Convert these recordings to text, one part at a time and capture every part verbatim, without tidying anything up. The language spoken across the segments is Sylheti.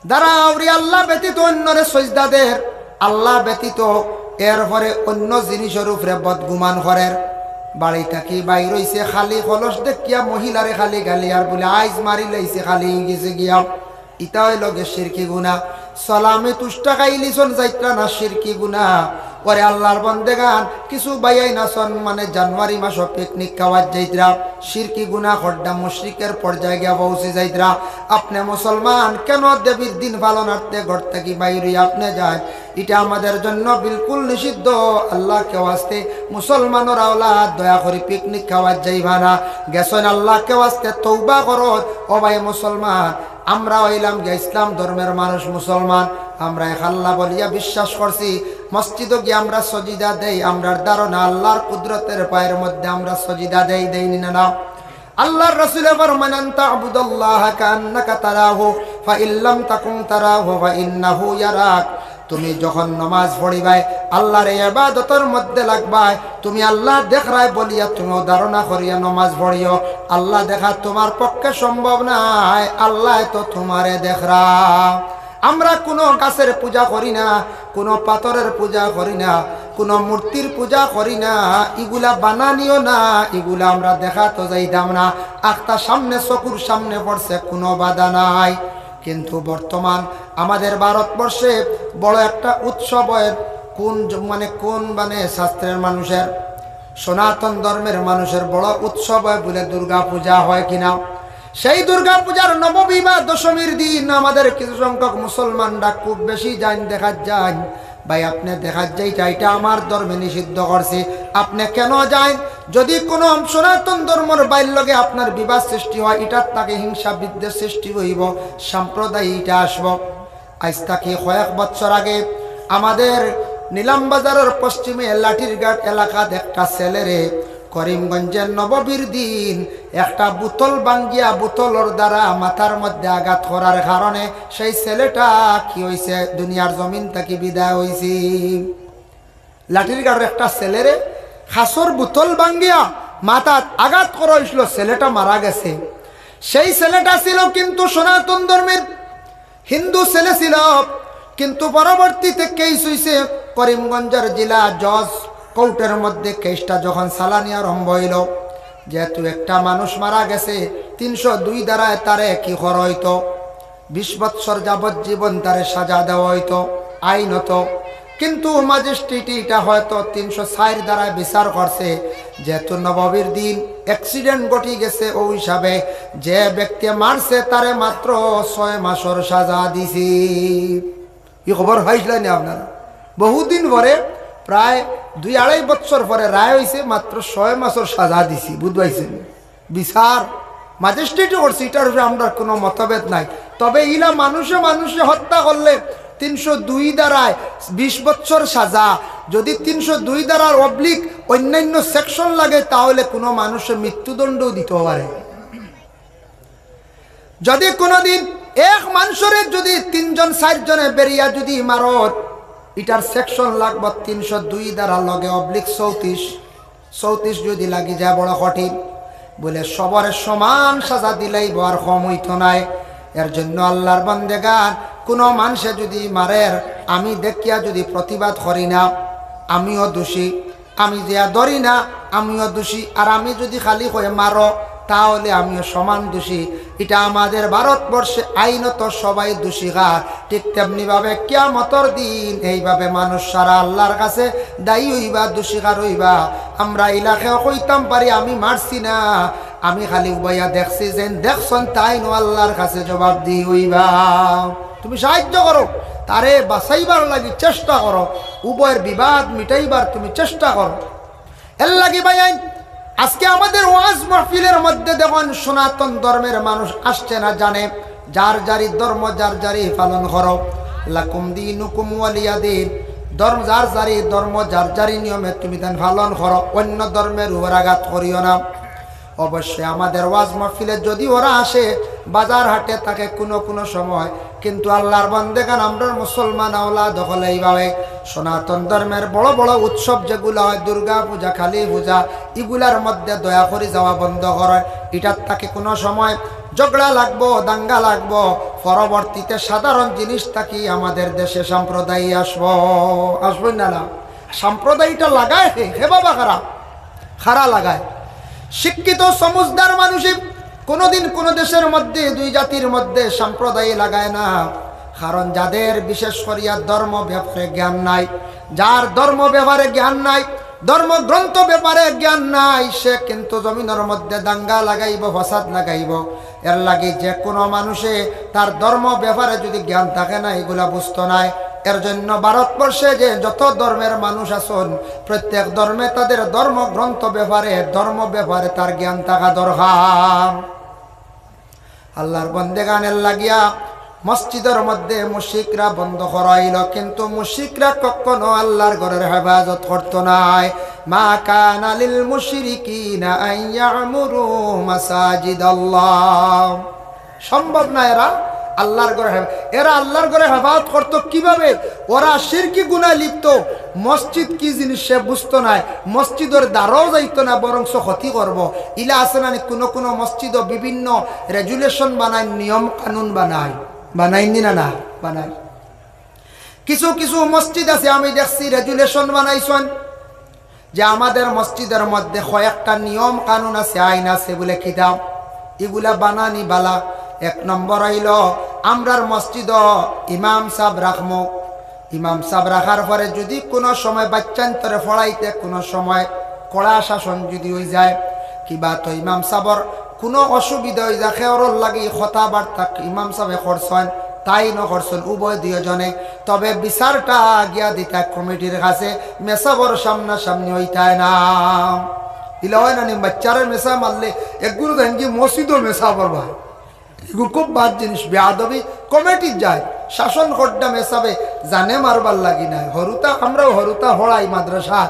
যারা আউরি আল্লাহ ব্যতীত অন্যরে সজদা দের, আল্লাহ ব্যতীত, এরপরে অন্য জিনিসর উপরে বদগুমান করের। বাড়ি থাকি বাইর অইছে, খালি কলস দেখিয়া মহিলারে খালি গালি আর বুলে, "আইজ মারি লাইছে, খালি অই গেছে গিয়া।" ইটা অইলো গি শিরকি গুনা। সালামি তুষ্টা খাইলিছন যাইত্রা না শিরকি গুনা। ওরে আল্লাহর বন্দেগান, কিছু ভাইয়াইন আছন মানে জানুয়ারি মাসো পিকনিক খাওয়াত যাইত্রা, শিরকি গুনা করডা মুশরিকের পর্যায়ে গিয়া পৌঁছি যাইত্রা। আপনে মুসলমান, কেন দেবীর দিন পালনার্থে ঘর থাকি বাইর অই আপনে যাইন? ইটা আমাদের জন্য বিলকুল নিষিদ্ধ। আল্লাহকে ওয়াস্তে মুসলমানর আওলাদ, দয়া করি পিকনিক খাওয়াত যাইবা না। গেছইন আল্লাহকে ওয়াস্তে তওবা করো। ও ভাই মুসলমান, আমরা অইলাম গিয়া ইসলাম ধর্মের মানুষ, মুসলমান। আমরা এক আল্লাহ বলিয়া বিশ্বাস করছি। মসজিদো গিয়া আমরা সজিদা দেই, আমরার ধারণা আল্লাহর কুদরতের পায়ের মধ্যে আমরা সজিদা দেই, দেইনি না, না? আল্লাহর রাসূলে ফরমান, "আন তা'বুদাল্লাহা কাআন্নাকা তারাহু, ফা ইন লাম তাকুন তারাহু, ফা ইন্নাহু ইয়ারাক।" তুমি যখন নমাজ পড়িবায়, আল্লাহর এই ইবাদতর মধ্যে লাগবায়, তুমি আল্লাহ দেখরায় বলিয়া তুমিও ধারণা করিয়া নমাজ পড়িও। আল্লাহ দেখা তুমার পক্ষে সম্ভব নায়, আল্লায় তো তুমারে দেখরা। আমরা কুনু গাছের পূজা করি না, কুনু পাথরের পূজা করি না, কুনু মূর্তির পূজা করি না, ইগুলা বানানিও না, ইগুলা আমরা দেখাত যাইতাম না। আখতা সামনে, চকুর সামনে পড়ছে, কুনু বাধা নাই। কিন্তু বর্তমান আমাদের ভারতবর্ষে বড় একটা উৎসব অয়, কোন জ-, মানে কোন মানে শাস্ত্রের মানুষের, সনাতন ধর্মের মানুষের বড় উৎসব অয় বুলে দুর্গা পূজা, হয় কিনা? সেই দুর্গা পূজার নবমী বা দশমীর দিন আমাদের কিছু সংখ্যক মুসলমানরা খুব বেশি যাইন, দেখাত যাইন। ভাই, আপনে দেখাত যাইতা, ইটা আমার ধর্মে নিষিদ্ধ করছে, আপনে কেন যাইন? যদি কুনু সনাতন ধর্মর ভাইর লগে আপনার বিবাদ সৃষ্টি হয়, ইটার থাকি হিংসা বিদ্বেষ সৃষ্টি অইবো, সাম্প্রদায়িক ইটা আসবো। আইজ থাকি কয়েক বছর আগে আমাদের নিলাম বাজারর পশ্চিমে লাঠিরঘাট এলাকাত একটা ছেলেরে করিমগঞ্জের নবমীর দিন একটা বোতল ভাঙ্গিয়া বোতলর দ্বারা মাথার মধ্যে আঘাত করার কারণে সেই ছেলেটা কি অইছে, দুনিয়ার জমিন থাকি বিদায় অইছে। লাঠিরঘাটর একটা ছেলেরে কাচর বোতল ভাঙ্গিয়া মাথাত আঘাত করা অইছিল, ছেলেটা মারা গেছে। সেই ছেলেটা ছিল কিন্তু সনাতন ধর্মের হিন্দু ছেলে ছিল, কিন্তু পরবর্তীতে কেস অইছে করিমগঞ্জের জেলা জজ কোর্টের মধ্যে। কেসটা যখন চালানি আরম্ভ অইলো, যেহেতু একটা মানুষ মারা গেছে, তিনশো দুই ধারায় তারে কি করা অইতো, বিশ বৎসর যাবজ্জীবন তারে সাজা দেওয়া অইতো আইনত। কিন্তু ম্যাজিস্ট্রেট ইটা হয়তো তিনশো চাইর ধারায় বিচার করছে, যেহেতু নবমীর দিন অ্যাক্সিডেন্ট ঘটি গেছে, অউ হিসাবে যে ব্যক্তি মারছে তারে মাত্র ছয় মাসর সাজা দিছি। ই খবর পাইছলা নি আপনারা? বহুদিন পরে, প্রায় দুই আড়াই বৎসর পরে রায় অইছে, মাত্র ছয় মাসর সাজা দিছি, বুঝ পাইছইন? বিচার ম্যাজিস্ট্রেটে করছে, ইটার উপরে আমরার কুনু মতভেদ নাই। তবে ইলা মানুষে মানুষে হত্যা করলে তিনশো দুই ধারায় বিশ বৎসর সাজা, যদি তিনশো দুই ধারার অবলিক অন্যান্য সেকশন লাগে, তাহলে কুনু মানুষে মৃত্যুদণ্ডও দিতো পারে। যদি কুনুদিন এক মানুষরে যদি তিনজন চাইরজনে বেড়িয়া যদি মারত, ইটার সেকশন লাগবো তিনশো দুই ধারা লগে অবলিক চৌত্রিশ। চৌত্রিশ যদি লাগি যায় বড় কঠিন। বুলে সবরে সমান সাজা দিলাইবো, আর কম অইতো নায়। এর জন্য আল্লাহর বন্দেগান, কুনু মানষে যদি মারের, আমি দেখিয়া যদি প্রতিবাদ করি না, আমিও দোষী। আমি যেয়া ধরি না, আমিও দোষী। আর আমি যদি খালি কই মারো, তাহলে আমিও সমান দোষী। ইটা আমাদের ভারতবর্ষে আইনত সবাই দোষীকার। ঠিক তেমনি ভাবে কিয়ামতর দিন এইভাবে মানুষ সারা আল্লাহর কাছে দায়ী অইবা, দোষীকার অইবা। আমরা ইলাকায় কইতাম পারি, "আমি মারছি না, আমি খালি উবাইয়া দেখছি।" যেইন দেখছইন তাইনও আল্লাহর কাছে জবাবদিহি অইবা। তুমি সাহায্য করো, তারে বাঁচাইবার লাগি চেষ্টা করো, উভয়ের বিবাদ মিটাইবার তুমি চেষ্টা করো। এর লাগি ভাইয়াইন, আজকে আমাদের ওয়াজ মাহফিলের মধ্যে দেখইন সনাতন ধর্মের মানুষ আসছে না, জানে যার যারই ধর্ম যার যারই পালন করো। লাকুম দীনুকুম ওয়ালিয়া দীন। ধর্ম যার যারই ধর্ম যার যারই নিয়মে তুমি তান পালন করো, অন্য ধর্মের উপর আঘাত করিও না। অবশ্যই আমাদের ওয়াজ মাহফিলে যদি ওরা আসে, বাজার হাটে থাকে কুনু কুনু সময়, কিন্তু আল্লাহর বন্দেগান, আমরার মুসলমান আওলাদ অকলে এইভাবে সনাতন ধর্মের বড় বড় উৎসব যেগুলা হয়, দুর্গা পূজা, কালী পূজা, ইগুলার মধ্যে দয়া করি যাওয়া বন্ধ করইন। ইটার থাকি কুনু সময় ঝগড়া লাগবো, দাঙ্গা লাগবো, পরবর্তীতে সাধারণ জিনিস থাকি আমাদের দেশে সাম্প্রদায়ী আসবো, আসবো না, না? সাম্প্রদায়ীটা লাগায় হে, হে বাবা, খারা, খারা লাগায়। শিক্ষিত সমুজদার মানুষই কোনোদিন কোনো দেশের মধ্যে দুই জাতির মধ্যে সাম্প্রদায়ী লাগায় না, কারণ যাদের বিশেষ করিয়া ধর্ম ব্যাপারে জ্ঞান নাই, যার ধর্ম ব্যাপারে জ্ঞান নাই, ধর্মগ্রন্থ ব্যাপারে জ্ঞান নাই, সে কিন্তু জমিনর মধ্যে দাঙ্গা লাগাইবো, ফসাদ লাগাইবো। এর লাগি যে কোনো মানুষে তার ধর্ম ব্যাপারে যদি জ্ঞান থাকে না, এগুলা বুঝতো নায়। এর জন্য ভারতবর্ষে যে যত ধর্মের মানুষ আছইন, প্রত্যেক ধর্মে তাদের ধর্মগ্রন্থ ব্যাপারে, ধর্ম ব্যাপারে তার জ্ঞান থাকা দরকার। আল্লাহর বন্দেগানের লাগিয়া মসজিদর মধ্যে মুশরিকরা বন্ধ করাইল, কিন্তু মুশরিকরা কখনো আল্লাহর ঘরের হেফাজত করতো নায়। মা কানা লিল মুশরিকিনা আন ইয়ামুরু মাসাজিদাল্লাহ। সম্ভব না এরা আল্লাহর ঘরে হেফ-, এরা আল্লাহর ঘরে হেফাজত করতো কিভাবে? ওরা শিরকি গুনায় লিপ্ত। মসজিদ কি জিনিস সে বুঝতো নায়, মসজিদর দ্বারও যাইতো না, বরঞ্চ ক্ষতি করবো। ইলা আছে না নি, কোনো কোনো মসজিদও বিভিন্ন রেজুলেশন বানায়, নিয়ম কানুন বানায়, বানাইনি না, না বানায়। কিছু কিছু মসজিদ আছে, আমি দেখছি রেজুলেশন বানাইছইন যে আমাদের মসজিদর মধ্যে কয়েকটা নিয়ম কানুন আছে, আইন আছে বুলে কিতাব, ইগুলা বানানি বালা। এক নম্বর অইলো, আমরার মসজিদও ইমাম সাব রাখমু। ইমাম সাব রাখার পরে যদি কোনো সময় বাচ্চাইন্তরে পড়াইতে কোনো সময় কড়া শাসন যদি অই যায়, কিবা তো ইমাম সাবর কোনো অসুবিধা অই যায়, কেউরর লাগি কথাবার্তা ইমাম সাবে করছইন, তাইনও করছইন, উভয় দুইজনে, তবে বিচারটা গিয়া দিতা কমিটির কাছে, মেসাবর সামনাসামনি অইতায় না। ইলা অয় না নি, বাচ্চারে মেসা মারলে এগুলো দেখইন কি মসজিদও মেসা পড়বা। এগু খুব বাদ জিনিস, বেয়াদবি। কমিটির যায়, শাসন করডা মেসাবে জানে মারবার লাগি নায়। হরুতা, আমরাও হরুতা হড়াই মাদ্রাসা,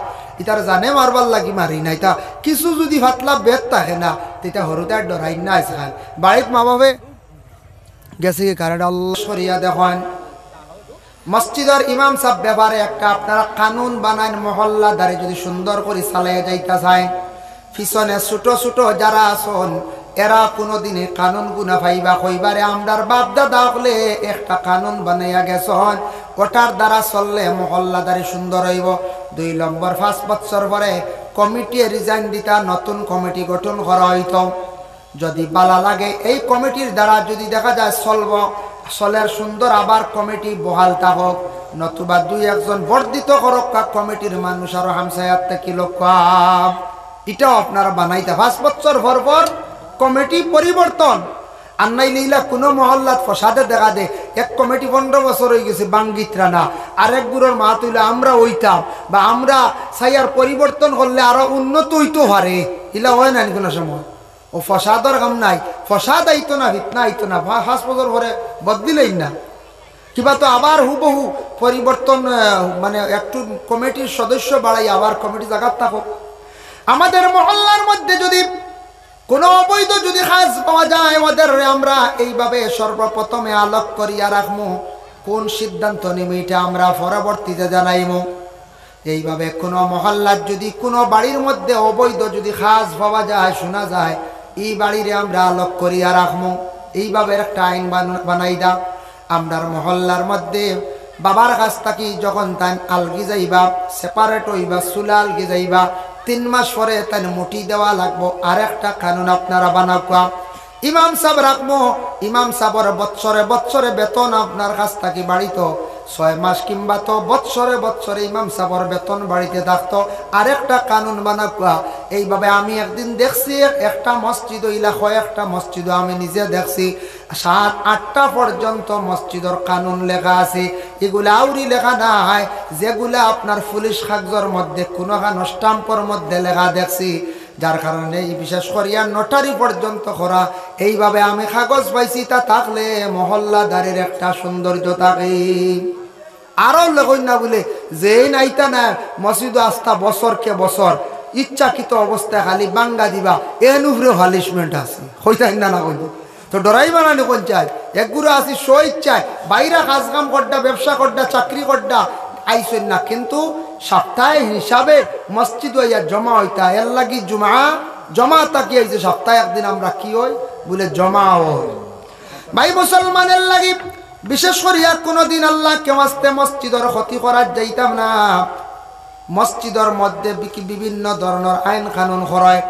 ইতার জানে মারবার লাগি মারি নাই। তা কিছু যদি ফাতলা বেদ থাকে না, তেটা হরুতায় ডরাইন না আজকাল। বাড়িত মা বাপে গেছে কি কারণে আল্লাহ সরিয়া দেখইন। মসজিদর ইমাম সাব ব্যাপারে একটা আপনারা কানুন বানাইন, মহল্লাদারি যদি সুন্দর করি চালাইয়া যাইতা চাইন, পিছনে ছোট ছোট যারা আছইন, এরা কোনোদিন ই কানুন গুনা পাইবা, কইবারে আমরার বাপ দাদা অকলে একটা কানুন বানাইয়া গেছইন, ওটার দ্বারা চললে মহল্লাদারি সুন্দর অইবো। দুই নম্বর, পাঁচ বছর পরে কমিটি রিজাইন দিতা, নতুন কমিটি গঠন করা অইতো। যদি বালা লাগে, এই কমিটির দ্বারা যদি দেখা যায় চলবো, চলের সুন্দর, আবার কমিটি বহাল থাকউক, নতুবা দুই একজন বর্ধিত করউক্কা কমিটির মানুষ আরো হামসায়াত থাকি লউক্কা। ইটাও আপনারা বানাইতা, পাঁচ বছর পর পর কমিটি পরিবর্তন। আর নাইলে ইলা কোনো মহল্লাত ফসাদে দেখা দে, এক কমিটি পনেরো বছর অই গেছে, বাঙ্গিত্রা না, আরেক গুরুর মাত অইলো আমরা অইতাম, বা আমরা চাইয়ার পরিবর্তন করলে আরো উন্নত অইতো পারে, ইলা অয় না নি কোনো সময়। ও ফসাদর কাম নাই, ফসাদ আইতো না, ফিতনা আইতো না, পা-, পাঁচ বছর পরে বদলিলেই না। কিবা তো আবার হুবহু পরিবর্তন, আহ, মানে একটু কমিটির সদস্য বাড়াই, আবার কমিটি জাগাত থাকউক। আমাদের মহল্লার মধ্যে যদি কোনো অবৈধ যদি কাজ পাওয়া যায়, ওদেররে আমরা এইভাবে সর্বপ্রথমে আলোক করিয়া রাখমু। কোন সিদ্ধান্ত নিমু, ইটা আমরা পরবর্তীতে জানাইমু। এইভাবে কোনো মহল্লার যদি কোনো বাড়ির মধ্যে অবৈধ যদি কাজ পাওয়া যায়, শোনা যায়, ই বাড়িরে আমরা আলোক করিয়া রাখমু। এইভাবে একটা আইন বান-, বানাই দা। আমরার মহল্লার মধ্যে বাবার কাছ থাকি যখন তাইন আলগি যাইবা, সেপারেট অইবা, চুলা আলগি যাইবা, তিন মাস পরে তাইন মুঠি দেওয়া লাগবো। আরেকটা কানুন আপনারা বানাউক্কা। ইমাম সাব রাখমু, ইমাম সাবর বৎসরে বৎসরে বেতন আপনার কাছ থাকি বাড়িতো, ছয় মাস কিংবা তো বৎসরে বৎসরে ইমাম সাবর বেতন বাড়িতে থাকতো। আরেকটা কানুন বানাউক্কা। এইভাবে আমি একদিন দেখছি, এক-, একটা মসজিদ অইলা, কয়েকটা মসজিদও আমি নিজে দেখছি, সাত আটটা পর্যন্ত মসজিদর কানুন লেখা আছে। ইগুলা আউরি লেখা নাই, যেগুলা আপনার পুলিশ কাগজর মধ্যে কুনুখানো স্টাম্পর মধ্যে লেখা দেখছি, যার কারণে ই বিশেষ করিয়া নোটারি পর্যন্ত করা। এইভাবে আমি কাগজ পাইছি, তা থাকলে মহল্লাদারির একটা সৌন্দর্য থাকে। আরো লেখইন না বুলে, যেইন আইতা না মসজিদো আস্তা বছর কে বছর ইচ্ছাকৃত অবস্থায় খালি বাঙ্গা দিবা, এন উপরে পানিশমেন্ট আছে। কইতাইন না, না কইন। তো ডরাইবা না নি কইন চাই? এক গুরু আছি স্ব ইচ্ছায়, বাইরা কাজ কাম করডা, ব্যবসা করডা, চাকরি করডা, আইছইন না, কিন্তু সপ্তাহে হিসাবে মসজিদো আইয়া জমা অইতা। এর লাগি জুমা জমা থাকি আইছে, সপ্তাহে একদিন আমরা কি অই বুলে জমা অই। ভাই মুসলমানের লাগি বিশেষ করিয়া কুনুদিন আল্লাহকে ওয়াস্তে মসজিদর ক্ষতি করাত যাইতাম না। মসজিদর মধ্যে বিকি-, বিভিন্ন ধরনর আইন কানুন করয়।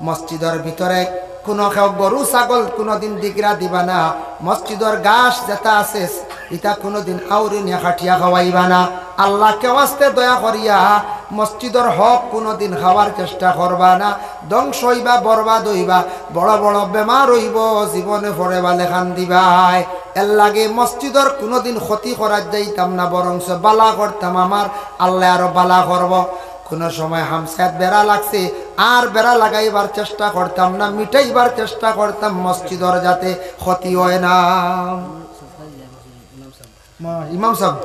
মসজিদর ভিতরে কুনু কেউ গরু ছাগল কুনুদিন ডিগরা দিবা না। মসজিদর ঘাস যেটা আছে, ইটা কুনুদিন আউরি নিয়া কাটিয়া খাওয়াইবা না। আল্লাহকে ওয়াস্তে দয়া করিয়া মসজিদর হক কুনুদিন খাওয়ার চেষ্টা করবা না। ধ্বংস অইবা, বরবাদ অইবা, বড় বড় বেমার অইবো, জীবনে পরে বালে কান্দিবায়। এরলাগি মসজিদর কুনুদিন ক্ষতি করাত যাইতাম না, বরঞ্চ বালা করতাম, আমার আল্লায় আরো বালা করবো। কুনু সময় হামসায়াত বেড়া লাগছে, আর বেড়া লাগাইবার চেষ্টা করতাম না, মিটাইবার চেষ্টা করতাম মসজিদর যাতে ক্ষতি অয় না। মা-, ইমাম সাব।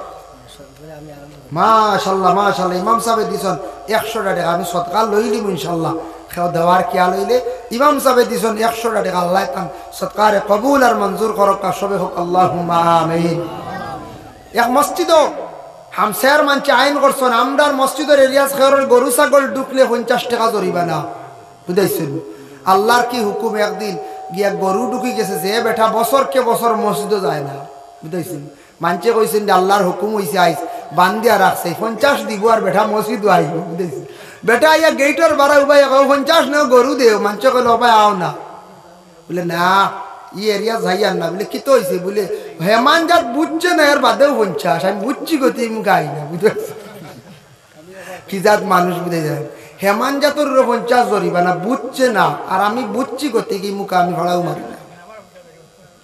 মাশাআল্লাহ, মাশাআল্লাহ। ইমাম সাবে দিছন একশোটা টেকা, আমি সদকা লইলিমু ইনশাআল্লাহ। কেউ দেওয়ার খিয়াল অইলে ইমাম সাবে দিছন একশোটা টেকা, আল্লায় তান সদকারে কবুল আর মঞ্জুর করউক্কা, সবে কউক আল্লাহুম্মা আমিন। এক মসজিদো হামসায়ার মানষে আইন করছন, আমরার মসজিদর এরিয়াত কেউরর গরু ছাগল ঢুকলে পঞ্চাশ টেকা জরিমানা, বুঝাইছইন? আল্লাহর কি হুকুম, একদিন গিয়া গরু ঢুকি গেছে, যে বেটা বছরকে বছর মসজিদো যায় না, বুঝাইছইন? মানষে কইছইন যে আল্লাহর হুকুম অইছে, আইজ বান্ধিয়া রাখছে, পঞ্চাশ দিবো আর বেটা মসজিদো আইবো, বুঝাইছইন? বেটা আইয়া গেইটর বারা উবাইয়া কয়, "পঞ্চাশ নেও, গরু দেও।" মানষে কইলো, "ও ভাই, আও না।" বুলে, "না, ই এরিয়া যাইয়ার না।" বুলে, "কিতা অইছে?" বুলে, "হেমান জাত বুঝছে না, এর বাদেও পঞ্চাশ, আমি বুঝছি গতি, মুখে আই না।" বুঝতে পারছো? কি জাত মানুষ বুঝে যায়? হেমান জাতর উপরে পঞ্চাশ জরিমানা, বুঝছে না, আর আমি বুঝছি গতি, কি মুখে আমি ভাড়াও মারি না।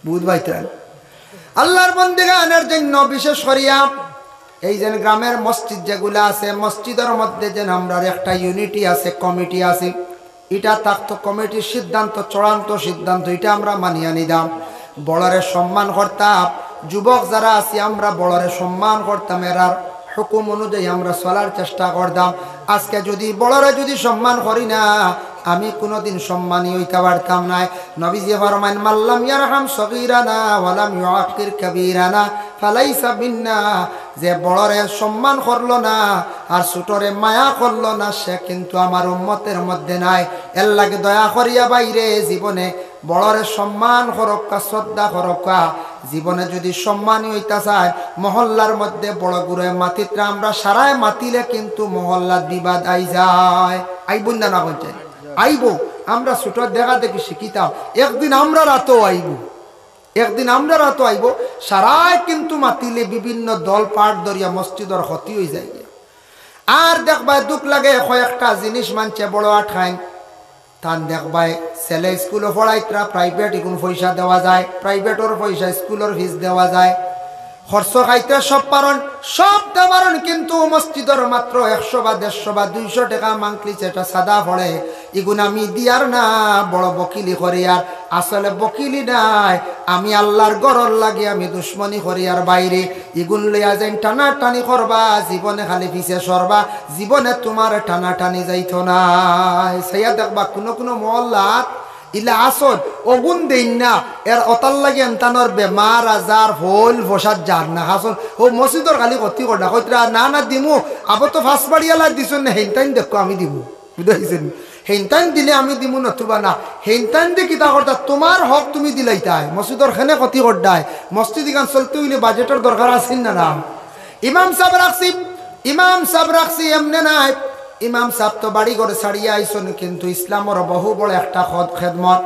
বুঝ পাইতেন? আল্লাহর বন্দেগানের জন্য বিশেষ করিয়া এই যে গ্রামের মসজিদ যেগুলা আছে, মসজিদর মধ্যে যেন আমরার একটা ইউনিটি আছে, কমিটি আছে, ইটা থাকতো কমিটির সিদ্ধান্ত, চূড়ান্ত সিদ্ধান্ত, ইটা আমরা মানিয়া নিতাম। বড়রে সম্মান করতাম, যুবক যারা আছি আমরা বড়রে সম্মান করতাম, এরার হুকুম অনুযায়ী আমরা চলার চেষ্টা করতাম। আজকে যদি বড়রে যদি সম্মান করি না, আমি কুনুদিন সম্মানী অইতা পারতাম নায়। নবীজি ফরমাইন, "মাল্লাম ইয়ারহাম সগীরানা ওয়ালাম ইউআক্কির কাবীরানা ফালাইসা মিন্না।" যে বড়রে সম্মান করলো না আর ছোটরে মায়া করলো না, সে কিন্তু আমার উম্মতের মধ্যে নাই। এরলাগি দয়া করিয়া ভাইরে জীবনে বড়রে সম্মান করউক্কা, শ্রদ্ধা করউক্কা। জীবনে যদি সম্মানী অইতা চায়, মহল্লার মধ্যে বড়গুরে মাতিত্রা, আমরা সারায় মাতিলে কিন্তু মহল্লাত বিবাদ আই যায়। আইবো না, না কইছে? আইবো। আমরা ছোট দেখা দেখি শিখিতাম, একদিন আমরার আতো আইবো। একদিন আমরার আতো আইবো, সারায় কিন্তু মাতিলে বিভিন্ন দল পাট ধরিয়া মসজিদর ক্ষতি অই যায়। আর দেখবায় দুখ লাগে, কয়েকটা জিনিস মানষে বড় আটকাইন। তান দেখবায় ছেলে স্কুলো পড়াইত্রা, প্রাইভেট, ইগুন পয়সা দেওয়া যায়, প্রাইভেটর পয়সা স্কুলর ফিস দেওয়া যায়, খরচ খাইত্রা সব পারইন, সব দেওয়া পারইন, কিন্তু মসজিদর মাত্র একশো বা দেড়শো বা দুইশো টেকা মান্থলি যেটা চাঁদা পড়ে, ইগুন আমি দিয়ার না, বড় বকিলি করিয়ার। আসলে বকিলি নায়, আমি আল্লাহর ঘরর লাগি আমি দুশমনি করিয়ার ভাইরে। ইগুন লইয়া যেন টানাটানি করবা, জীবনে খালি পিছে সরবা, জীবনে তুমার টানাটানি যাইতো নায়। চাইয়া দেখবা কুনু কুনু মহল্লাত ইলা আছইন, অগুন দেইন না, এর অতার লাগি এনতানর বেমার আজার, ফইল ফসাদ যার না। আছইন, অউ মসজিদর খালি ক্ষতি কররা, কইত্রা, "না, না, দিমু, আবো তো পাঁচ বাড়িয়ালা দিছইন না, হেইনতাইন দেখো, আমি দিমু।" বুঝাইছেন? হেইনতাইন দিলে আমি দিমু, নতুবা না। হেইনতাইন দি কিতা করতা? তুমার হক তুমি দিলাইতায়, মসজিদর কেনে ক্ষতি কররায়? মসজিদ ইখান চলতে অইলে বাজেটর দরকার আছে না, না? ইমাম সাব রাখছি, ইমাম সাব রাখছি এমনে নায়। ইমাম সাব তো বাড়ি ঘর ছাড়িয়া আইছইন, কিন্তু ইসলামর বহু বড় একটা খদ-, খেদমত,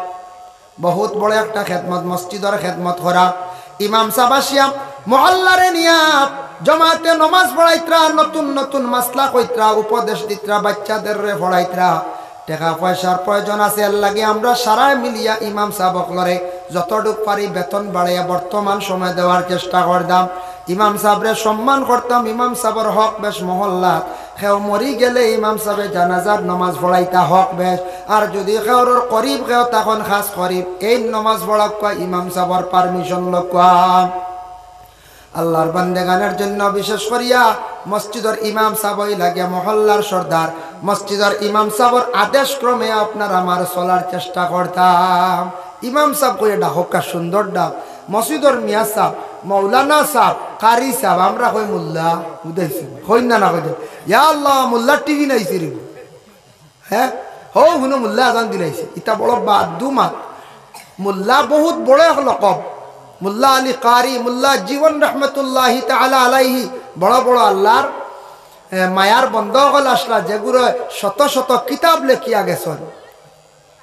বহুত বড় একটা খেদমত, মসজিদর খেদমত করা। ইমাম সাব আসিয়া মহল্লারে নিয়া জমাতে নমাজ পড়াইত্রা, নতুন নতুন মাসলা কইত্রা, উপদেশ দিত্রা, বাইচ্চাদেররে পড়াইত্রা। টেকা পয়সার প্রয়োজন আছে, এরলাগি আমরা সারায় মিলিয়া ইমাম সাব অকলরে যতটুক পারি বেতন বাড়াইয়া বর্তমান সময় দেওয়ার চেষ্টা করতাম। ইমাম সাবরে সম্মান করতাম, ইমাম সাবর হক বেশ মহল্লাত। কেউ মরি গেলে ইমাম সাবে জানাজার নমাজ পড়াইতা, হক বেশ। আর যদি কেউর করিব কেউ তখন খাস করিব, এইন নমাজ পড়াউক্কা ইমাম সাবর পারমিশন লউক্কা। আল্লাহর বান্দেগানের জন্য বিশেষ করিয়া মসজিদর ইমাম সাব অইলা গিয়া মহল্লার সর্দার। মসজিদর ইমাম সাবর আদেশ ক্রমে আপনার আমার চলার চেষ্টা করতাম। ইমাম সাব কইয়া ডাকউক্কা, সুন্দর ডাক। মসজিদর মিয়া সাব, মৌলানা সাব, কারি সাব, আমরা কই মুল্লা, বুঝাইছি? কইন না, না কইন? ইয়া আল্লাহ, মুল্লার টিভি নাইছে রে। হ্যাঁ? হউ, হুনো মুল্লা আজান দিলাইছে। ইতা বড় বাদদু মাত। মুল্লা বহুত বড় এক লকব। মুল্লা আলী কারি, মুল্লা জীবন রহমতুল্লাহি তাআলা আলাইহি, বড় বড় আল্লাহর, এ, মায়ার বন্দা অকল আছলা, যেগুরে শত শত কিতাব লেখিয়া গেছইন।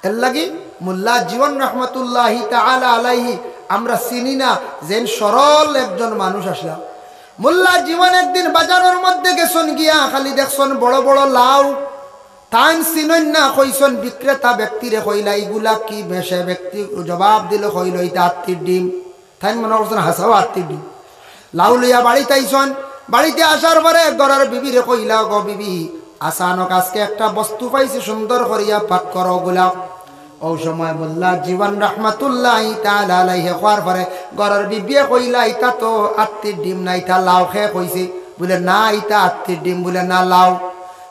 এরলাগি মুল্লা জীবন রহমতুল্লাহি তাআলা আলাইহি আমরা চিনি না, যেইন সরল একজন মানুষ আছলা। মুল্লা জীবন একদিন বাজারর মধ্যে গেছইন, গিয়া খালি দেখছইন বড় বড় লাউ, তাইন চিনইন না, কইছইন বিক্রেতা ব্যক্তিরে, কইলা, "ইগুলা কি?" সে ব্যক্তি জবাব দিল, কইল, "ইতা আত্তির ডিম।" তাইন মনো করছইন হাছাউ আত্তির ডিম। লাউ লইয়া বাড়িত আইছইন, বাড়িত আসার পরে ঘরর বিবিরে কইলা, "গো বিবি, আচানক আজকে একটা বস্তু পাইছি, সুন্দর করিয়া পাক করো অগুলা।" অউ সময় মুল্লা জীবন রহমতুল্লাহি তাআলা আলাইহি কওয়ার পরে ঘরর বিবিয়ে কইলা, "ইতা তো আত্তির ডিম না, ইতা লাউ।" কে কইছে? বুলে, "না, ইতা আত্তির ডিম।" বুলে, "না, লাউ।"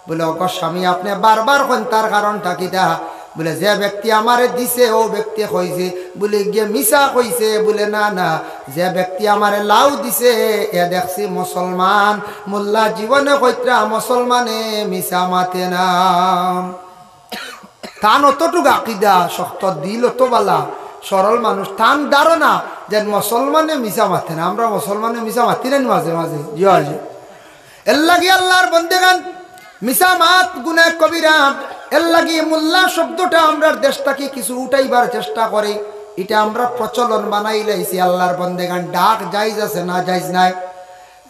বুলে, "ওগো স্বামী, আপনে বারবার কইন, তার কারণটা কিতা?" বুলে, "যে ব্যক্তি আমারে দিছে, অউ ব্যক্তি কইছে।" বুলে, "গিয়ে মিছা কইছে?" বুলে, "না, না, যে ব্যক্তি আমারে লাউ দিছে, এ দেখছি মুসলমান।" মুল্লা জীবনে কইতরা, "মুসলমানে মিছা মাতে না।" তান অতটুক আকিদা শক্ত, দিল অত বালা, সরল মানুষ, তান ধারণা যেন মুসলমানে মিছা মাতে না। আমরা মুসলমানে মিছা মাতি না নি মাঝে মাঝে? জি অয়, জি। এরলাগি আল্লাহর বন্দেগান, মিছা মাত গুনাহ কবিরা। এরলাগি মুল্লা শব্দটা আমরার দেশ থাকি কিছু উঠাইবার চেষ্টা করে, ইটা আমরা প্রচলন বানাইলাইছি। আল্লাহর বন্দেগান, ডাক জায়েজ আছে না জায়েজ নাই?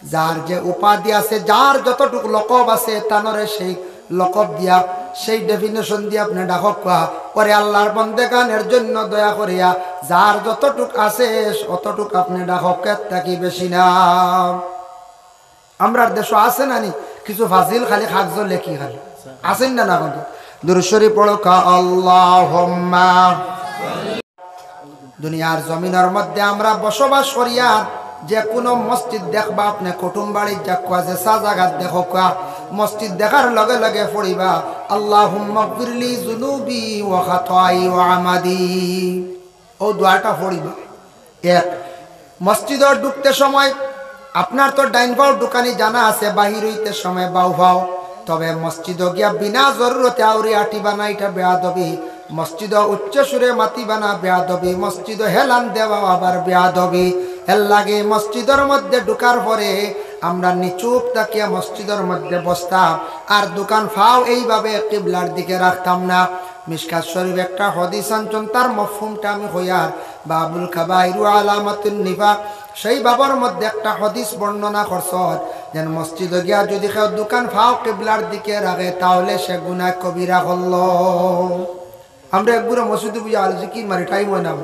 যার যে উপাধি আছে, যার যতটুক লকব আছে, তানরে সেই লকব দিয়া, সেই definition দিয়া আপনে ডাকউক্কা। ওরে আল্লাহর বন্দেগান, এর জন্য দয়া করিয়া যার যতটুক আছে, অতটুক আপনে ডাকউক্কা, এর থাকি বেশি না। আমরার দেশো আছে না নি কিছু ফাজিল, খালি কাগজো লেখি খালি, আছেন না? না কিন্তু দুরূদ শরীফ পড়উক্কা, আল্লাহুম্মা। দুনিয়ার জমিনর মধ্যে আমরা বসবাস করিয়ার, যে কুনু মসজিদ দেখবা আপনে, কুটুমবাড়িত যাউক্কা, যেছা জাগাত দেখউক্কা, মসজিদ দেখার লগে লগে পড়িবা, "আল্লাহুম্মাগফিরলি যুনুবি ওয়া খাতায়ায়া ওয়া আমাদি।" অউ দোয়াটা পড়িবা। এক, মসজিদো ঢুকতে সময় আপনার তো ডাইন পাও ঢুকানি জানা আছে, বাহির অইতে সময় বাউ পাও। তবে মসজিদো গিয়া বিনা জরুরতে আউরি আটিবা না, ইটা বেয়াদবি। মসজিদো উচ্চ সুরে মাতিবা না, বেয়াদবি। মসজিদো হেলান দেওয়া আবার বেয়াদবি। এরলাগি মসজিদর মধ্যে ঢুকার পরে আমরা নিচুপ থাকিয়া মসজিদর মধ্যে বসতাম, আর দুখান পাও এইভাবে কিবলার দিকে রাখতাম না। মিশকাত শরীফ একটা হাদিস আনছইন, তার মফহুমটা আমি কইয়ার, বাবুল কাবাইর ওয়া আলামাতুন নিফাক, সেই বাবর মধ্যে একটা হাদিস বর্ণনা করছইন, যেন মসজিদো গিয়া যুদি কেউ দুখান পাও কিবলার দিকে রাখে, তাহলে সে গুনাহ কবিরা করলো। আমরা একগুরে মসজিদো বুঝা আল জিকির মারি, টাইম অয় না।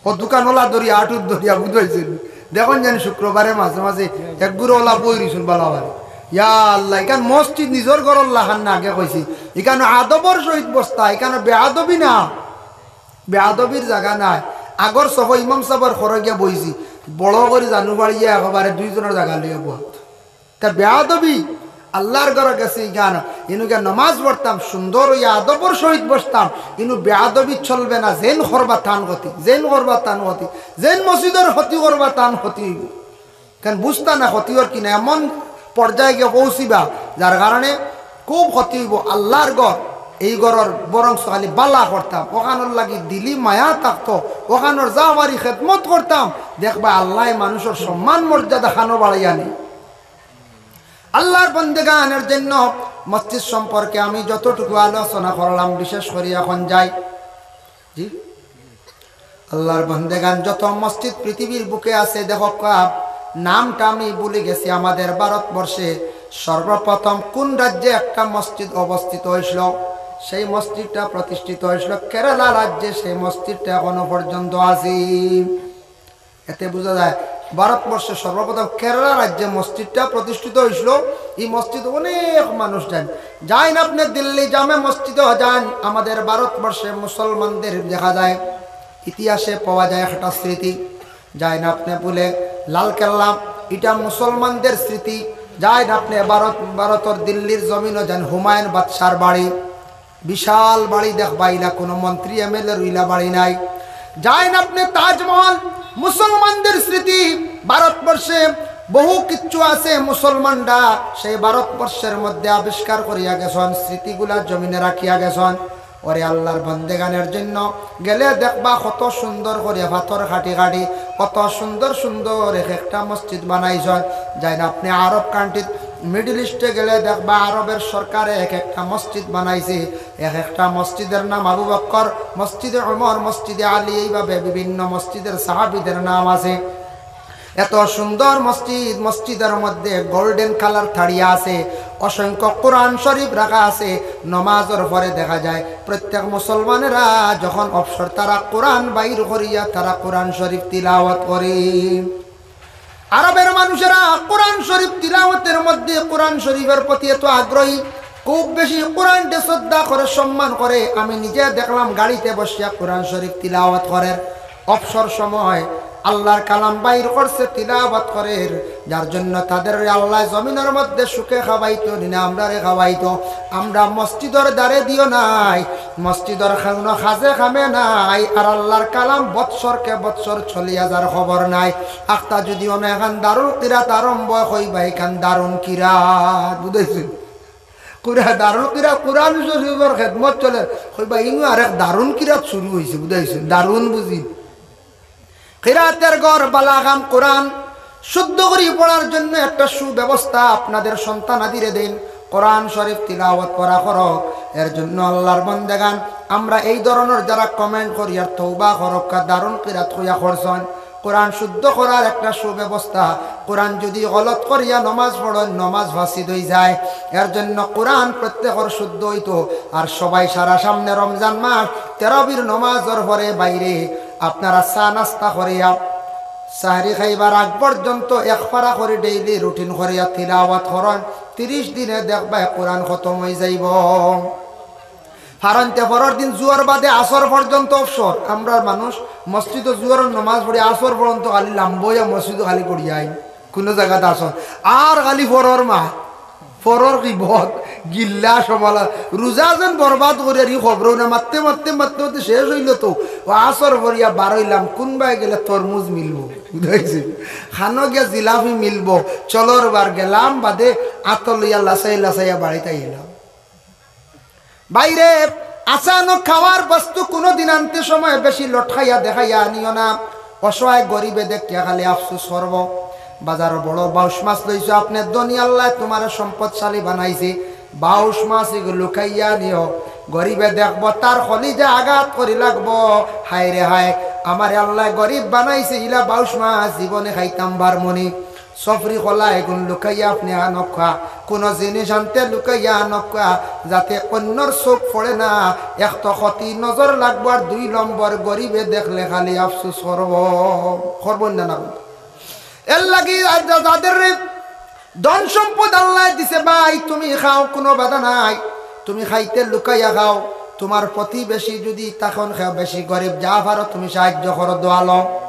অউ দুখান ওলা ধরিয়া, আটুত ধরিয়া, বুঝাইছইন। দেখইন যেন শুক্রবারে মাঝে মাঝে একগুরে ওলা বই রইছইন বালা বালা। ইয়া আল্লাহ, ইখান মসজিদ নিজর ঘরর লাখান না, আগে কইছি। ইখান আদবর সহিত বসতা, ইখান বেয়াদবি না, বেয়াদবির জাগা নায়। আগর সফো ইমাম সাবর ঘরো গিয়া বইছি, বড় করি জানু বাড়িয়া একেবারে দুইজনর জাগা লইয়া বওয়াত। তা বেয়াদবি, আল্লাহর ঘরো গেছি ইখান, ইনো গিয়া নমাজ পড়তাম, সুন্দর অইয়া আদবর সহিত বসতাম, ইনো বেয়াদবি চলবে না, যেইন করবা তান ক্ষতি, যেইন করবা তান ক্ষতি, যেইন মসজিদর ক্ষতি করবা তান ক্ষতি অইবো। কারণ বুঝতা না ক্ষতি অর কি না, এমন পর্যায়ে গিয়া পৌঁছিবা, যার কারণে খুব ক্ষতি অইবো। আল্লাহর ঘর, এই ঘরর বরং খালি বালা করতাম, অখানর লাগি দিলি মায়া থাকতো, অখানর যা পারি খেদমত করতাম, দেখবা আল্লায় মানুষর সম্মান মর্যাদা খানো বাড়াইয়া নি। আল্লাহর বন্দেগান, এর জন্য মসজিদ সম্পর্কে আমি যতটুকু আলোচনা করলাম, বিশেষ করি এখন যাই, জি, আল্লাহর বন্দেগান, যত মসজিদ পৃথিবীর বুকে আছে, দেখউক্কা, নামটা আমি ভুলি গেছি। আমাদের ভারতবর্ষে সর্বপ্রথম কোন রাজ্যে একটা মসজিদ অবস্থিত অইছিল, সেই মসজিদটা প্রতিষ্ঠিত অইছিল কেরালা রাজ্যে, সেই মসজিদটা এখনো পর্যন্ত আছে। এতে বুঝা যায়, ভারতবর্ষে সর্বপ্রথম কেরালা রাজ্যে মসজিদটা প্রতিষ্ঠিত অইছিল। এই মসজিদ অনেক মানুষ যাইন, যাইন আপনে দিল্লি জামে মসজিদো যাইন। আমাদের ভারতবর্ষে মুসলমানদের দেখা যায়, ইতিহাসে পাওয়া যায় একটা স্মৃতি। যাইন আপনে বুলে লাল কেল্লা, ইটা মুসলমানদের স্মৃতি। যাইন আপনে ভারত, ভারতর দিল্লির জমিনও যাইন, হুমায়ুন বাদশার বাড়ি, বিশাল বাড়ি দেখবা, ইলা কোনো মন্ত্রী এমএলএর ইলা বাড়ি নাই। যাইন আপনে তাজমহল, মুসলমানদের স্মৃতি। ভারতবর্ষে বহু কিচ্ছু আছে, মুসলমানরা সেই ভারতবর্ষের মধ্যে আবিষ্কার করিয়া গেছইন, স্মৃতিগুলা জমিনে রাখিয়া গেছইন। ওরে আল্লাহর বন্দেগান, এর জন্য গেলে দেখবা কত সুন্দর করিয়া পাথর কাটি কাটি কত সুন্দর সুন্দর এক একটা মসজিদ বানাইছইন। যাইন আপনে আরব কান্ট্রিত, মিডল ইস্টে গেলে দেখবা আরবের সরকারে এক একটা মসজিদ বানাইছে। এক একটা মসজিদের নাম আবু বক্কর, মসজিদে ওমর, মসজিদে আলী, এইভাবে বিভিন্ন মসজিদের সাহাবীদের নাম আছে। এত সুন্দর মসজিদ, মসজিদের মধ্যে গোল্ডেন কালার থাড়িয়া আছে, অসংখ্য কোরআন শরীফ রাখা আছে। নমাজর পরে দেখা যায় প্রত্যেক মুসলমানেরা যখন অবসর, তারা কোরআন বাইর করিয়া তারা কোরআন শরীফ তিলাওয়াত করে। আরবের মানুষেরা কোরআন শরীফ তিলাওয়াতের মধ্যে, কোরআন শরীফের প্রতি এত আগ্রহী, খুব বেশি কোরআনকে শ্রদ্ধা করে, সম্মান করে। আমি নিজে দেখলাম গাড়িতে বসিয়া কোরআন শরীফ তিলাওয়াত করের, অবসর সময় আল্লাহর কালাম বাইর করছে, তিলাওয়াত করের, যার জন্য তাদেররে আল্লায় জমিনর মধ্যে সুখে খাওয়াইতো, দিনে আমরারে খাওয়াইতো। আমরা মসজিদর দ্বারে দিও নাই, মসজিদর কোনো কাজে কামে নাই, আর আল্লাহর কালাম বৎসরকে বৎসর চলিয়া যার খবর নাই। আখতা যদি অনো এখান দারুল কিরাত আরম্ভ কইবা, এখান দারুন কিরাত, বুঝাইছি? কুরা-, দারুল কিরাত, কোরআন শরীফর খেদমত চলে, কইবা, "ইনু আরেক দারুন কিরাত শুরু হইছে", বুঝাইছি? দারুন বুঝি। কিরাতের ঘর, বালা কাম, কোরআন শুদ্ধ করি পড়ার জন্য একটা সুব্যবস্থা আপনাদের সন্তানাদিরে দিন। কোরআন শরীফ তিলাওয়াত করা করো। এর জন্য আল্লাহর বন্দেগান, আমরা এই ধরনের যারা কমেন্ট করি আর তওবা করক্কা, দারুন কিরাত কইয়া করছইন, কোরআন শুদ্ধ করার একটা সুব্যবস্থা। কোরআন যদি গলত করিয়া নমাজ পড়ইন, নমাজ ফাসিদ হই যায়। এর জন্য কোরআন প্রত্যেকর শুদ্ধ হইতো। আর সবাই সারা সামনে রমজান মাস, তেরাবির নমাজর পরে বাইরে আপনারা চা নাস্তা করিয়া, সাহরি খাইবার আগ পর্যন্ত এক পারা করি ডেইলি রুটিন করিয়া তিলাওয়াত করইন। তিরিশ দিনে দেখবায় কোরআন খতম হই যাইব। কারণ তে পরর দিন জুয়ার বাদে আসর পর্যন্ত অবসর। আমরার মানুষ মসজিদো জুয়ার নমাজ পড়ি, আসর পর্যন্ত খালি লাম্বইয়া মসজিদো খালি পড়িয়া আইন, কোনো জাগাত আসর। আর খালি পরর মা, পরর গিবত, গিল্লা, সমালা, রোজা যেন বরবাদ করি আর ই খবরও না, মাততে মাততে মাততে মাততে শেষ হইল তো। ও আসর পড়িয়া বারইলাম, কোনবায় গেলে তরমুজ মিলবো, বুঝাইছি? খানো গিয়া জিলাপি মিলবো, চলর বার গেলাম বাদে আত লইয়া লাসাই লাসাইয়া বাড়িত আইলাম। বাইরে আচানক খাওয়ার বস্তু কোনোদিন আনতে সময় বেশি লটকাইয়া দেখাইয়া আনিও না। অসহায় গরিবে দেখিয়া খালি আফসোস করব। বাজারো বড় বাউশ মাছ লইছো আপনে, ধনী আল্লায় তোমারে সম্পদশালী বানাইছে, বাউশ মাছ ইগু লুকাইয়া আনিও। গরিবে দেখব, তার কলিজা আঘাত করি লাগব, "হায় রে হায়, আমারে আল্লায় গরিব বানাইছে, ইলা বাউশ মাছ জীবনে খাইতাম পারমুনি।" সফরি কলা এগুন লুকাইয়া আপনে আনক্কা, কোনো জিনিস আনতে লুকাইয়া আনক্কা, যাতে অন্যর চোখ পড়ে না। এক তো ক্ষতি নজর লাগবো, আর দুই নম্বর গরিবে দেখলে খালি আফসোস করব, করব না, না? এর লাগি আর যা-, যাদের ধন সম্পদ আল্লায় দিছে ভাই, তুমি খাও, কোনো বাধা নাই, তুমি খাইতে লুকাইয়া খাও। তোমার প্রতিবেশী যদি তখন খাও, বেশি গরিব, যা পারো তুমি সাহায্য করো, দোয়ালো।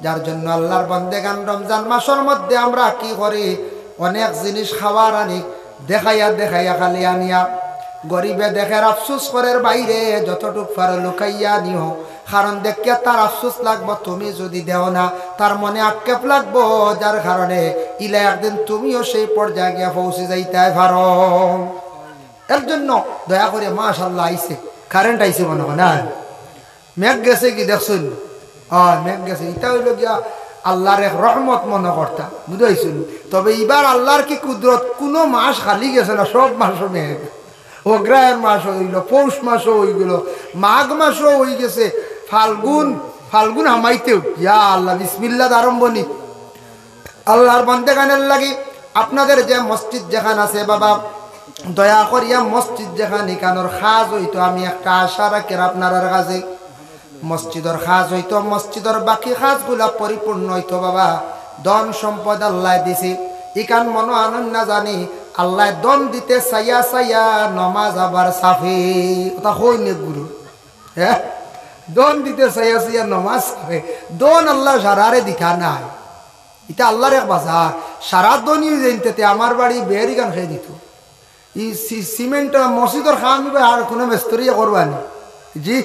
যার জন্য আল্লাহর বন্দেগান রমজান মাসর মধ্যে আমরা কি করি, অনেক জিনিস খাওয়ার আনি, দেখাইয়া দেখাইয়া খালি আনিয়া গরিবে দেখের, আফসোস করের, বাইরে যতটুক পারো লুকাইয়া নিও। কারণ দেখিয়া তার আফসোস লাগবো, তুমি যদি দেও না, তার মনে আক্ষেপ লাগবো, যার কারণে ইলা একদিন তুমিও সেই পর্যায়ে গিয়া পৌঁছে যাইতায় পারো। এর জন্য দয়া করে, মাশাআল্লাহ, আইছে, কারেন্ট আইছে মনে হয় না? মেঘ গেছে কি দেখছইন? হ্যাঁ, মেঘ গেছে। ইটা হইল গিয়া আল্লাহর এক রহমত মনে করতা, বুঝাইছইন? তবে ইবার আল্লাহর কি কুদরত, কোনো মাস খালি গেছে না, সব মাসও মেঘ। অগ্রহায়ণ মাসও হইল, পৌষ মাসও হই গেল, মাঘ মাসও হই গেছে, ফাল্গুন, ফাল্গুন হামাইতেও, ইয়া আল্লাহ, বিসমিল্লাহ আরম্ভনি। আল্লাহর বন্দেগানের লাগি আপনাদের যে মসজিদ যেখান আছে বাবা, দয়া করিয়া মসজিদ যেখান, ইখানোর কাজ হইতো, আমি একটা আশা রাখি আপনারার কাছে, মসজিদর কাজ হইতো, মসজিদর বাকি কাজগুলা পরিপূর্ণ হইতো বাবা। ধন সম্পদ আল্লায় দিছে, ইখান মনো আনন্দ না জানি, আল্লায় ধন দিতে চাইয়া চাইয়া নমাজ আবার চাপে। কথা কই নে গুরু, হ্যাঁ? ধন দিতে চাইয়া চাইয়া নমাজ চাপে। ধন আল্লায় সারারে দিতা নাই। ইটা আল্লাহর এক বাজার। সারা ধনী হই যাইন, তে আমার বাড়ি বেরিগান খেয়ে দিত। ই সি-, সিমেন্ট মসজিদর কাম ইবা আর কোনো মিস্ত্রি করবা নি? জি,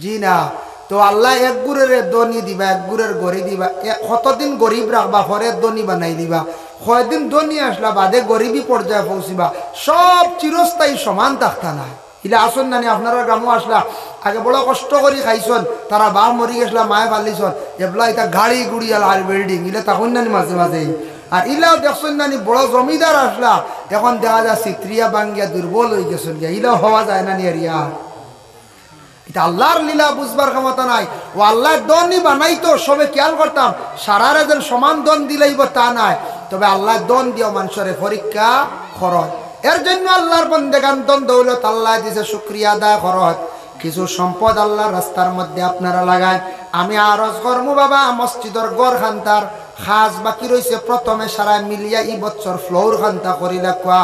জি না। তো আল্লায় এক গুরের ধনী দিবা, এক গুরের গরিব দিবা। এ-, কতদিন গরিব রাখবা, পরে ধনী বানাই দিবা। কয়দিন ধনী আসলা, বাদে গরিবী পর্যায়ে পৌঁছিবা। সব চিরস্থায়ী সমান থাকতা না। ইলা আছইন নানি আপনারার গ্রামো আছলা, আগে বড় কষ্ট করি খাইছইন, তারা বাপ মরি গেছলা, মায়ে পালিছইন, এবলা ইতা গাড়ি গুড়ি আর, আর বিল্ডিং, ইলা থাকইন নানি মাঝে মাঝে। আর ইলাও দেখছইন নানি বড় জমিদার আছলা, এখন দেখা যায় ছিতরিয়া ভাঙ্গিয়া দুর্বল অইগেছইন গিয়া, ইলাও হওয়া যায় নানি আর ইয়া। ইতা আল্লার লীলা বুঝবার ক্ষমতা নাই। অউ আল্লায় ধনী বানাইতো, সবে খিয়াল করতাম, সারারে যেন সমান ধন দিলাইবো তা নায়, তবে আল্লায় ধন দিয়াও মানষরে পরীক্ষা করইন। এর জন্য আল্লার বন্দেগান ধন দৌলত আল্লায় দিছে, শুকরিয়া আদায় করইন। কিছু সম্পদ আল্লার রাস্তার মধ্যে আপনারা লাগাইন। আমি আরজ করমু বাবা, মসজিদর ঘর খান্তার কাজ বাকি রইছে, প্রথমে সারায় মিলিয়া ই বছর ফ্লোর খান্তা করিলাউক্কা।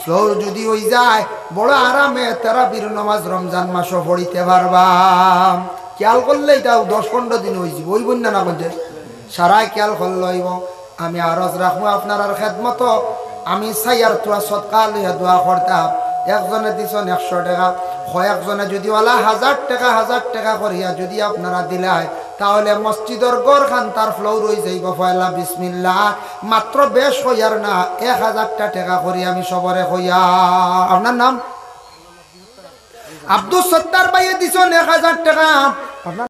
ফ্লোর যুদি অইযায়, বড় আরামে তারাবির নমাজ রমজান মাসো পড়িতে পারবা। খিয়াল করলে ইতাও দশ পনরো দিন অইযিবো, অইবো না, না বলতে? সারায় খিয়াল করলে অইবো। আমি আরজ রাখমু আপনারার খেদমতো, আমি চাইয়ার থুয়া সদকা লইয়া দোয়া করতাম। একজনে দিছইন একশো টেকা, কয়েকজনে যুদি অলা হাজার টেকা, হাজার টেকা করিয়া যুদি আপনারা দিলাইন, তাহলে মসজিদর ঘর খান্তার ফ্লোর অইযাইবো পয়লা বিসমিল্লাহ। মাত্র বেশ কইয়ার না, এক হাজারটা টেকা করি আমি সবরে কইয়ার। আপনার নাম? আব্দুস সত্তার ভাইয়ে দিছইন এক হাজার টেকা। আপনার